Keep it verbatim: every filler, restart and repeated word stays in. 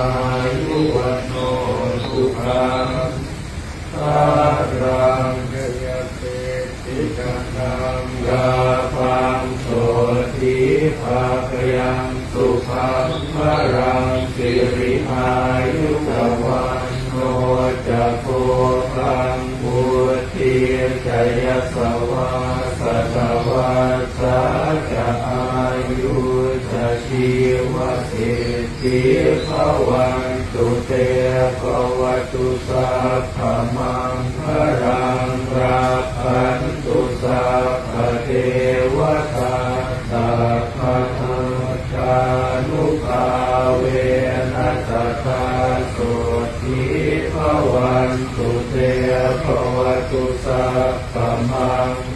āyu vaṇṇo sukhaṃ balaṃ, jayasiddhi dhanaṃ lābhaṃ sotthi bhāgyaṃ sukhaṃ balaṃ, siri āyu ca vaṇṇo ca bhogaṃ vuḍḍhī ca yasavā, satavassā ca āyū ca jīvasiddhī bhavantu te. Bhavatu sabbamaṅgalaṃ, rakkhantu sabbadevatā, sabbabuddhānubhāvena sadā sotthī bhavantu te. Bhavatu sabbamaṅgalaṃ,